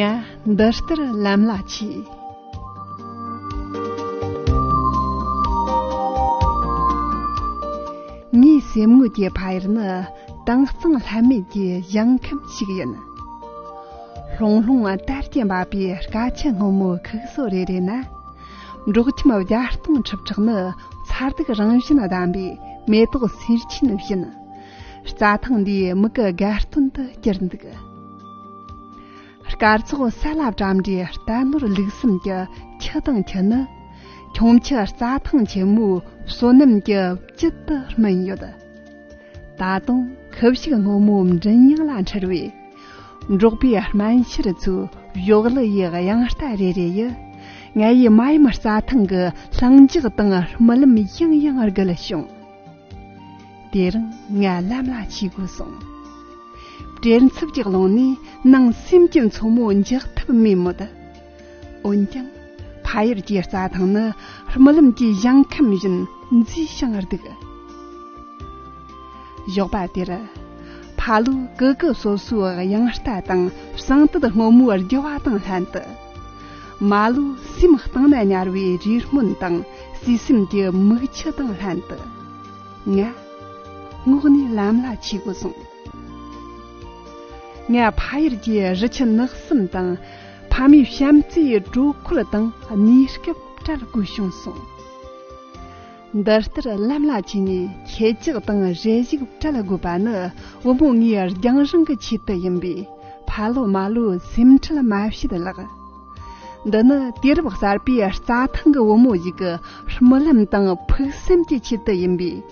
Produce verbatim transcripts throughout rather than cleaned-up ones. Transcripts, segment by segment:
ཡ། འདི་ལྟར་ལམ་ལ་ཆས། ངའི་སེམས་ངོས་ཀྱི་ཕ་ཡུལ་ནི་དྭངས་གཙང་ལྷད་མེད་ཀྱི་ཞིང་ཁམས་ཤིག་ཡིན། ལྷུང་ལྷུང་དར་གྱིས་འབབ་པའི་སྐ་ཆུ་སྔོན་མོའི་ཁུག་སོ་རེ་རེ་ན། འབྲོག་ཁྱིམ་བརྒྱ་སྟོང་ཁྲི་ཕྲག་ནི་མཚར་སྡུག་རང་བཞིན་ལྡན་པའི་མེ་ཏོག་སེར་ཆེན་བཞིན། རྩྭ་ཐང་འདིའི་མིག་གི་དགའ་སྟོན་དུ་གྱུར་འདུག། སྐར་ཚོགས་ས་ལ་བཀྲམ་འདྲའི་རྟ་ནོར་ལུག་གསུམ་གྱི་ཁྱུ་དང་ཁྱུ་ནི། ཁྱུང་མཆུ་རྩྭ་ཐང་ཆེན་མོའི་བསོད་ནམས་ཀྱི་བཅུད་དུ་སྨིན་ཡོད། ད་དུང་ཁུ་བྱུག་སྔོན་མོའི་མགྲིན་དབྱངས་ལ་འཁྲིལ་བའི། འབྲོག་པའི་སྨན་ཤར་ཚོའི་གཞོགས་ལུ་ཡི་དབྱངས་རྟ་རེ་རེ་ཡིས། ང་ཡི་མ་ཡུམ་རྩྭ་ཐང་གི་ལྷིང་འཇགས་དང་རྨི་ལམ་ཡང་ཡང་རྒུད་བྱུང་། དེ་རིང་ང་ལམ་ལ་ཆས་དགོས་སོང་། བྲེལ་འཚུབ་ཀྱི་ཀློང་ནས་ནང་སེམས་ཀྱི་མཚོ་མོ་འཇགས་ཐབས་མེད་མོད། འོན་ཀྱང་ཕ་ཡུལ་གྱི་རྩྭ་ཐང་ནི་རྨི་ལམ་གྱི་ཞིང་ཁམས་བཞིན་མཛེས་ཤིང་སྡུག། ཞོགས་པ་དེར། ཕ་ལོ་ཀུ་ཀུ་སོ་སོའི་དབྱངས་རྟ་དང་བསང་དུད་སྔོན་མོའི་རྒྱུ་བ་དང་ལྷན་དུ། མ་ལོའི་སེམས་གཏིང་ན་ཉར་བའི་རེ་སྨོན་དང་བརྩེ་སེམས་ཀྱི་མིག་ཆུ་དང་ལྷན་དུ། ང་ངོགས་ནས་ལམ་ལ་ཆས་དགོས་སོང་། ང་ཕ་ཡུལ་གྱི་རི་ཆུ་ནགས་གསུམ་དང་ཕ་མའི་བྱམས་བརྩེའི་གྲོགས་འཁོར་དང་གནས་སྐབས་བྲལ་དགོས་བྱུང་སོང་། འདི་ལྟར་ལམ་ལ་ཆས་ནས་ཁྱེད་ཅག་དང་རེ་ཞིག་བྲལ་དགོས་པ་ནི་བུ་མོ་ངའི་རྒྱང་རིང་གི་ཆེད་དུ་ཡིན་པས། ཕ་ལོ་མ་ལོའི་སེམས་ཁྲལ་མ་བྱེད་ལགས། འདི་ནི་དུས་རབས་གསར་པའི་རྩྭ་ཐང་གི་བུ་མོ་ཞིག་གི་རྨི་ལམ་དང་ཕུགས་བསམ་གྱི་ཆེད་དུ་ཡིན་པས།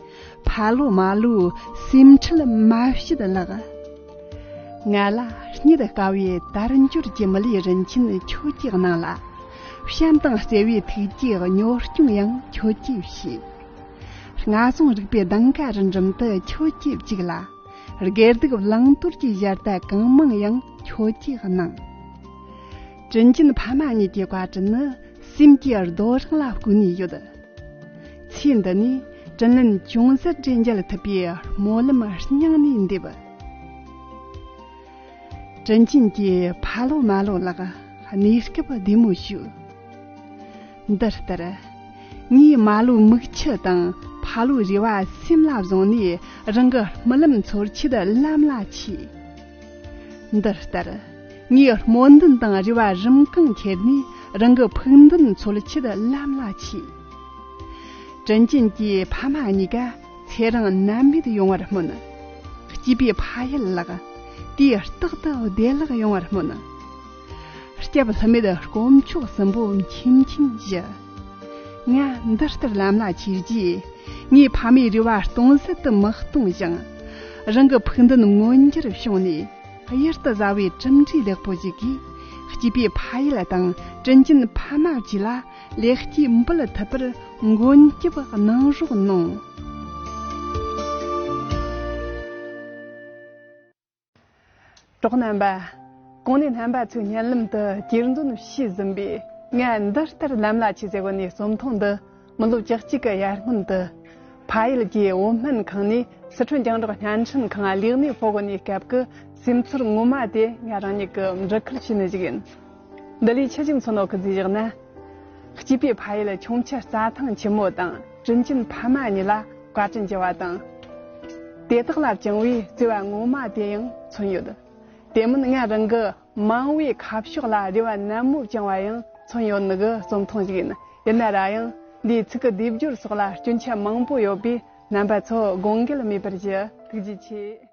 ཕ་ལོ་མ་ལོའི་སེམས་ཁྲལ་མ་བྱེད་ལགས། ང་ལ་རྙེད་དཀའ་བའི་དལ་འབྱོར་གྱི་མི་ལུས་རིན་ཆེན་ཁྱོད་ཀྱིས་གནང་ལ། བྱམས་དང་བརྩེ་བའི་ཐུགས་ཀྱིས་གཉོར་སྐྱོང་ཡང་ཁྱོད་ཀྱིས་བྱས། སྔ་སོང་རིག་པའི་གདེང་ཁ་རུ་འགྲིམ་དུ་ཁྱོད་ཀྱིས་བཅུག་ལ། དགེ་སྡིག་བླང་དོར་གྱི་བྱ་ལྟ་གང་མང་ཡང་ཁྱོད་ཀྱིས་གནང་། དྲིན་ཅན་ཕ་མ་གཉིས་ཀྱི་བཀའ་དྲིན་ནི་སེམས་ཀྱི་རྡོ་རིང་ལ་བརྐོས་ནས་ཡོད། ཚེ་འདི་ནས་དྲིན་ལན་ཅུང་ཟད་རེ་འཇལ་ཐུབ་པའི་སྨོན་ལམ་སྙིང་ནས་འདེབས། དྲིན་ཅན་གྱི་ཕ་ལོ་མ་ལོ་ལགས། གནས་སྐབས་བདེ་མོ་བྱོས། འདི་ལྟར། ངས་མ་ལོའི་མིག་ཆུ་དང་ཕ་ལོའི་རེ་བ་སེམས་ལ་བཟུང་ནས་རང་གི་རྨི་ལམ་འཚོལ་ཆེད་ལམ་ལ་ཆས། འདི་ལྟར། ངས་སྨོན་འདུན་དང་རེ་བ་རིམ་གང་འཁྱེར་ནས་རང་གི་ཕུགས་འདུན་འཚོལ་ཆེད་ལམ་ལ་ཆས། དྲིན་ཅན་གྱི་ཕ་མ་གཉིས་ཀ་ཚེ་རིང་ནད་མེད་ཡོང་བར་སྨོན། སྐྱེས་པའི་ཕ་ཡུལ་ལགས། དུས་རྟག་ཏུ་བདེ་བླག་ཡོང་བར་སྨོན། སྐྱབས་ལྷུ་མེད་དཀོན་མཆོག་གསུམ་པོ་མཁྱེན་མཁྱེན་ཞུ། ང་འདི་ལྟར་ལམ་ལ་ཆས་རྗེས། ངའི་ཕ་མའི་རེ་བ་སྟོང་ཟད་དུ་མི་གཏོང་ཞིང་། རང་གི་ཕུགས་འདུན་མངོན་འགྱུར་བྱུང་ནས། གཡུར་དུ་ཟ་བའི་གྲུབ་འབྲས་ལེགས་པོ་ཞིག་གིས། སྐྱེས་པའི་ཕ་ཡུལ་དང་དྲིན་ཅན་ཕ་མ་བཅས་ལ་ལེགས་སྐྱེས་འབུལ་ཐུབ་པར་མགོན་སྐྱབས་གནང་རོགས་གནང་། གྲོགས་རྣམ་པ། གོང་ནས་རྣམ་པ་ཚོའི་སྙན་ལམ་དུ་གྱེར་འདོན་ཞུས་ཟིན་པའི་ང་འདི་ལྟར་ལམ་ལ་ཆས་ཟེར་བ་ནས་རྩོམ་ཐུང་འདི། མི་ལོ་བཅུ་གཅིག་གི་ཡར་སྔོན་དུ། ཕ་ཡུལ་གྱི་འོ་སྨན་ཁང་ནས་སི་ཁྲོན་རྒྱང་སྒྲོག་བརྙན་འཕྲིན་ཁང་ལས་གནས་སྤོ་གོ་ནས་སྐབས་ཀྱི་སེམས་ཚོར་ངོ་མ་དེ་ང་རང་ཉིད་ཀྱིས་འབྲི་ཁུལ་བྱས་ནི་ཞིག་ཡིན། འདི་ལས་ཆི་ཞིག་མཚོན་ནོ་གི་ཟིག་བཞག་ན། སྐྱེས་པའི་ཕ་ཡུལ་ཁྱུང་མཆུ་རྩྭ་ཐང་ཆེན་མོ་དང་དྲིན་ཅན་ཕ་མ་གཉིས་ལ་བཀའ་དྲིན་ཆེ་བ་དང་། དེ་དག་ལ་བཅངས་པའི་བརྩེ་བ་ངོ་མ་དེ་ཡང་མཚོན་ཡོད། དེ་མིན་ང་རང་གི་མ་འོངས་པའི་ཁ་ཕྱོགས་ལ་རེ་བ་ནན་མོ་བཅངས་པ་ཡང་མཚོན་ཡོད་ནི་གི་རྩོམ་ཐུང་ཞིག་ཡིན། ཡིན་ན་ར་ཡང་འདིའི་ཚིག་གི་སྡེབ་སྦྱོར་སོགས་ལ་སྐྱོན་ཆ་མང་པོ་ཡོད་པས་རྣམ་པ་ཚོ་དགོངས་འགལ་མེད་པར་ཞུ། ཐུགས་རྗེ་ཆེ།